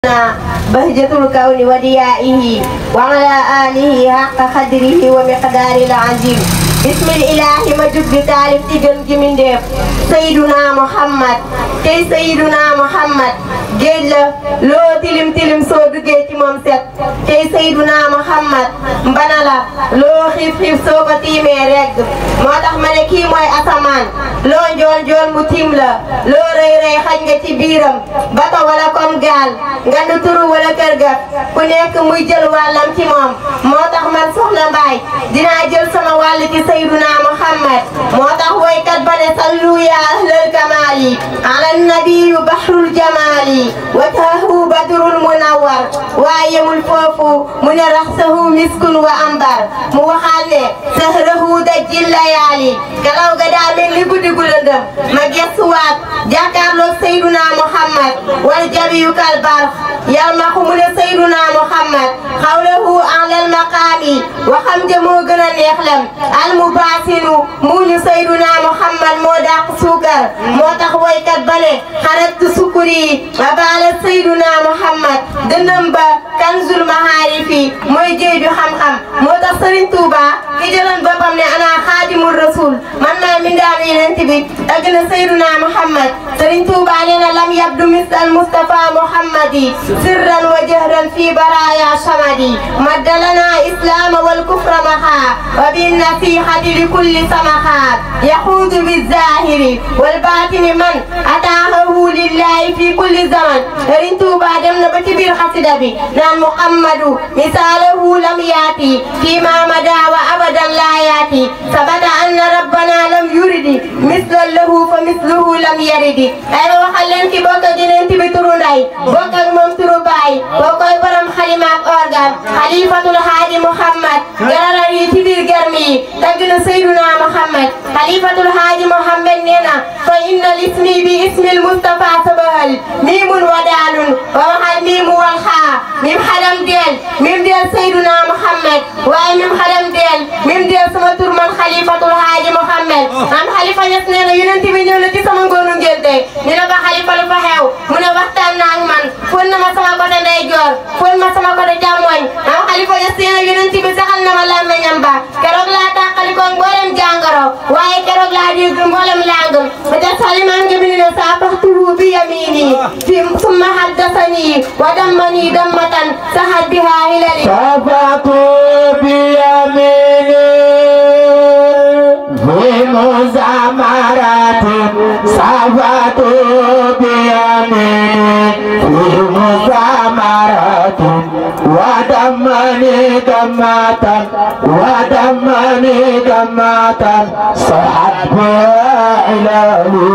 بهجة الكون وديائه وعلى آله حق قدره ومقدار العظيم. بسم الإله مجد بتعرف تجن من ديف سيدنا محمد تي سيدنا محمد géej la loo tilim tilim soo duggee ci moom set tey Seyduna Muhammad mbana la loo xiif xiif soo ko tiimee regg moo tax ma ne kii mooy asamaan loo njool njool mu tiim la loo rëy rëy xaj nga ci biiram bato wala comme gaal nga nu turu wala kër ga ku nekk muy jël wàllam ci moom moo tax man soxna Mbaay dinaa jël sama wàll ci Seyduna Muhammad moo tax woykat ba ne sallu yaa ahlal kamaali ala nabiyu bahrul jamaali wajhahu badrul munawwar waaye yemul foofu mu ne raxsahu miskun wa ambar mu waxaat ne sahrahu dajjil layaali kalaw ga daa mel ni guddi gu lëndëm ma gestuwaat jàkkaarloog Seyduna Muhammad wal jabiyu kal barx yalmaxu mu ne Seyduna Muhammad xawlahu alal maqaami waxam ja moo gën a neex lem al mubaasinu muñu Seyduna Muhammad moo dàq suukar moo tax woykat ba ne xaratu sukuri baala Seyduna Muhammad dënnam ba kanzul mahaarifi mooy géeju xam-xam moo tax Serigne Touba ki jëloon boppam ne ana xaadimul rasul man maa mindaanu yeneen bi tagg na Seyduna Muhammad Serigne Touba nee na lam yabdu misal Mustafa Muhammadi sirran wa jahran fi baraya samadi maddalana islam wal kufra maha wa bin nasihati li kulli samaha yahudu bizahiri wal batini man ataahu lillahi fi kulli zaman Serigne Touba dem na ba ci biir xasida bi naan Muhammadu misaalahu lam yaati fi ma mada wa abadan la yaati sabata anna rabbana lam yuridi mislan lahu fa misluhu lam yaridi ay waxal leen ci bokk ak yeneen bi turu nday bokk ak moom turu baay boo koy borom xalima ak organ xalifatul haaji Muhammad gararar yi ci biir garmi yi tagg na Seyduna Muhammad xalifatul haaji Muhammad nee na fa inna lismi bi ismil Mustafa sabahal mimun wadaalun wa waxal mimu wal xaa mim xalam deel mim deel Seyduna Muhammad waaye mim xalam deel mim deel sama tur man xalifatul haaji Muhammad am xalifa ñes nee na yonent bi ñëw na ci sama ngoonu ngénte ñu ne ko xalifa lu fa xew mu ne waxtaan naa ak man fon na ma sama côté ndeyjoor fon ma sama côté càmmoñ am xalifa ñes nee na yonent bi saxal na ma làmmiñam ba keroog laa tàqalikoo mboolem jàngoro waaye keroog laa dégg mboolem langam ba ca salimaan nga bind ne saa faxtuhu bi yamini fi summa haddasani wa dammani dammatan sahat biha hilali safatu bi yamini fi muzamaratin safatu bi yamini fi muzamaratin wa dammani dammatan wa dammani dammatan sahat biha hilali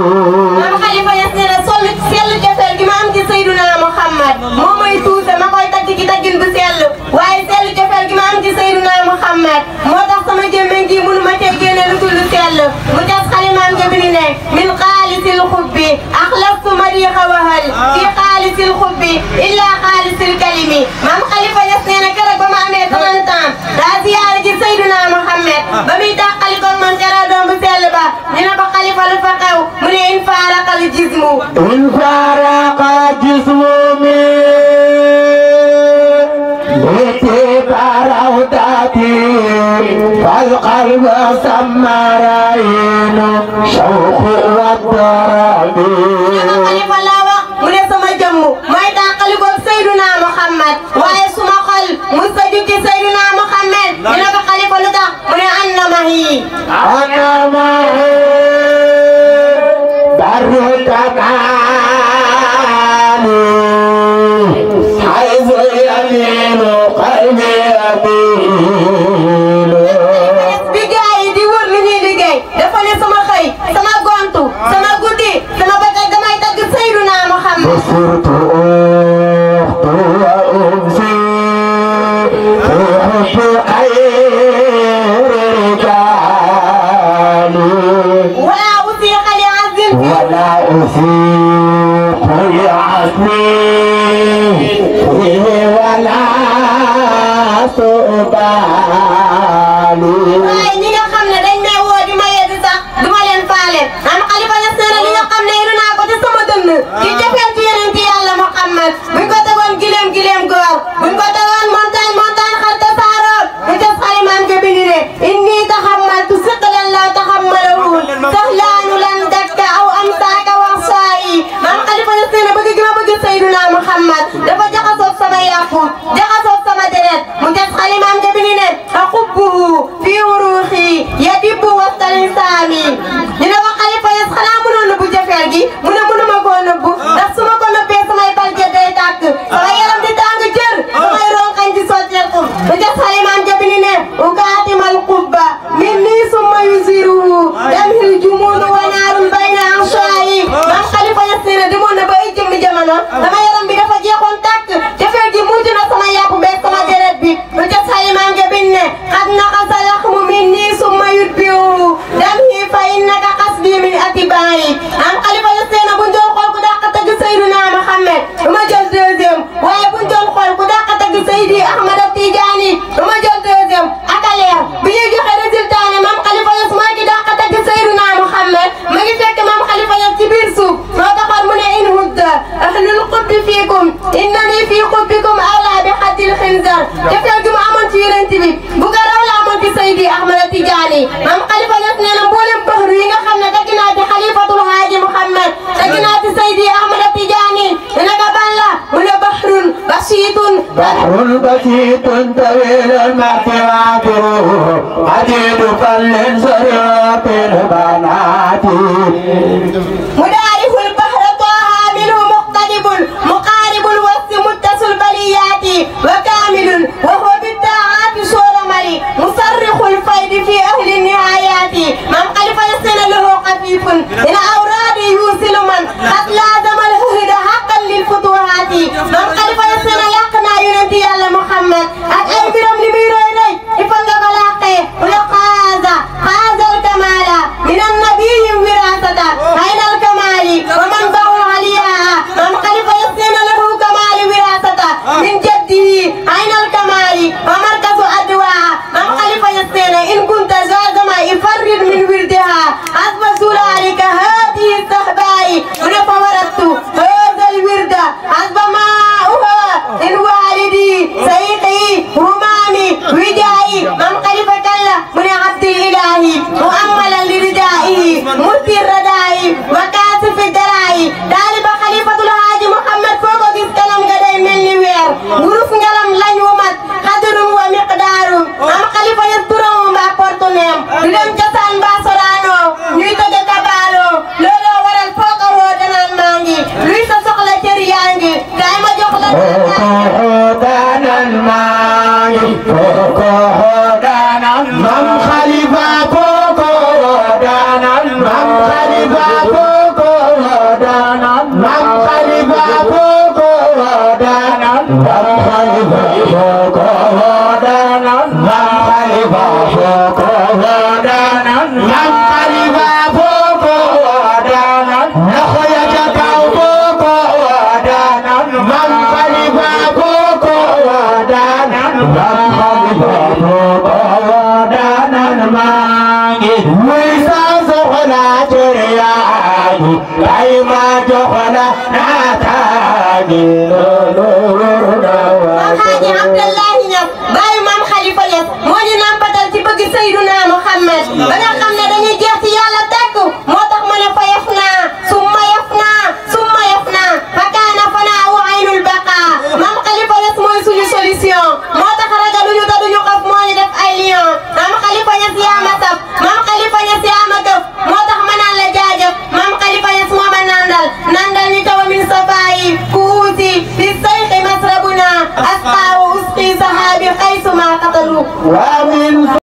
Seyduna Muhammad moo may tuuse ma koy tagg ci taggin bu sell waaye sell jofeel gi ma am ci Seyduna Muhammad moo tax sama gémmiñ gi mënu ma cee génne lu dul sell mu des xalimaam nga bini ne min xaalisil xubbi axlastu mariixa wahal fi xaalisil xubbi illa xaalisil kalimi maam Xalifa Ñas nee na keroog ba ma amee 30 ans daa ziyaare ji Seyduna Muhammad ba muy tàqalikoon man ca doom bu sell ba ñu ne ko Xalifa lu fa xew mu ne in faaraqal jismu جسم باروداتي فالقلب سمراين شوق والضرب خليفة لاوا من سما جمو ما يتعقلكم سيدنا محمد واي سما خل مستجد سيدنا محمد من خليفة لتا من أن مهي أنا مهي بركنا حيث يمين قلبي أمين بيجاي دي ور لي ليجاي dafa ne sama xëy sama gontu sama guddi sama bëccëg damay tagg Seydina Muhammad صرت أخت وأنسي في حب خير رجالي ولا أسيق لعزم ولا أسيق لعزمي ولا سؤالي waaye ñi nga xam ne dañ may woo di ma yedd sax du ma leen faale am Xalifa Ñas nee na li nga xam ne yéen naa ko ci sama dënn ci jëfeel ci yeneen ci Yàlla Muhammad buñ ko tegoon waaw buñ ko tegoon montagne xar tasaaroo ñu def xalimaam ga bind ne inni taxammaltu siqlan la taxammalahu sahlaanu lan dakka aw amsaaka wax saayi maam Xalifa Ñas nee na bëgg gi ma bëgg Seydina Muhammad dafa jaxasoo sama yàpp jaxasoo sama deret mu def xalimaam ga bind ne axubbuhu fii wuruuxi yadibbu wastal hisaami ñu ne ko Xalifa Ñas xanaa mënoon nëbbu jafeel gi mu ne mënuma koo nëbbu ndax su ma ko nëbbee samay balje day tàkk sama yaram di tàng jër samay ronkañ di sotteeku mu def xalimaam ga bind ne ukaatimal qubba minni summa yuziruhu damhil jumuunu wa naarun bayna anshaayi maam Xalifa Ñas nee na demoon na ba ay jëmmi jamono sama yaram bi dafa jeexoon tàkk jafeel gi mujj na sama yàpp beeg sama deret bi mu def xalimaam ga bind ne qad naqasa laxmu minni summa yutbi'uhu damhi fa innaka qasdi min atibaayi maam Xalifa Ñas nee na buñ doon xool ku dàq tagg Seydina Muhammad du ma jël deuxième waaye buñ doon xool ku dàq tagg Seydi Ahmad Tijaani du ma jël deuxième ak a leer bi ñuy joxe résultat ne maam Xalifa Ñas mooy ki dàq tagg Seydina Muhammad ma ngi fekk maam Xalifa Ñas ci biir suuf moo taxoon mu ne in hudda ahlul qubbi fiikum innani fii qubbikum awlaa bi xaddil xinzar jafeel gi mu amoon ci yonent bi bu ko raw la amoon ci Seydi Ahmad Tijaani maam Xalifa Ñas nee na mboolem bahru yi nga xam ne dagg naa ci xalifatul haaji Muhammad dagg naa ci Seydi Ahmad Tijaani dina ko ban la mu ne bahrun basiitun بحر بسيط طويل المحك وافره عديد فل سريع البنات مدارف البحر طه منه مقترب مقارب الوسط متصل بليات وكامل وهو بالطاعات صور ملي مصرخ الفيض في أهل النهايات من خلف يسن له خفيف إن أوراد يوصل من قد لازم الهد حقا للفتوحات من خلف يسن لقنا ينتي على محمد أكبرم لميروي إفنك بلاقي ولقاذا الكمال من النبي وراثة أين الكمال ومن باع عليها من خلف يسن له كمال وراثة من جده أين الكمال ومركز أدواء من خلف يسن إن كنت زازما يفرد من وردها حسب سلالك هذه الصحباء ونفورت هذا الورد حسب ماؤها إن والدي سيقي همامي وجاي من خلف كلا من عبد الإلهي مؤملا لردائه مرتي الردائي وكاسف الدرائي طالب خليفة الحاج محمد فوق جس كلام غداي ملي وير غروف nglam lañ wumat qadrun wa miqdaru am khalifa yasturu ma portonem dem jasan ba sorano ñuy tëgg kabalo lolo waral foko ho danan mangi luy sa soxla cër yaangi kay ma jox la danan mangi foko danan mam khalifa foko danan mam khalifa foko danan mam khalifa foko danan mam khalifa foko danan mam khalifa foko danan mam khalifa foko danan nakhoya jakaw foko danan mam khalifa foko danan mam khalifa foko danan mangi wisa sokhna cheriyani kay ma jokhna natani Alhaji Abdallahi Ñas bàyyi maam Xalifa Ñas moo ñu nampatal ci bëgg Seydina Muhammad ba nga xam ne dañuy jeex ci yàlla tekk moo tax ma ne fa yaf naa summa yaf naa fa kaana fanaahu aynul baqa maam Xalifa Ñas mooy suñu solution moo tax ragaluñu te duñu xaf moo ñu def ay lion maam Xalifa Ñas yaa ma saf maam Xalifa Ñas yaa ma gëf moo tax ma naan la jaajëf maam Xalifa Ñas moo ma nandal ni taw min safaayi kuusi fi sayxi masrabuna asqa wa usqi sahabi xaysu ma qatalu ومن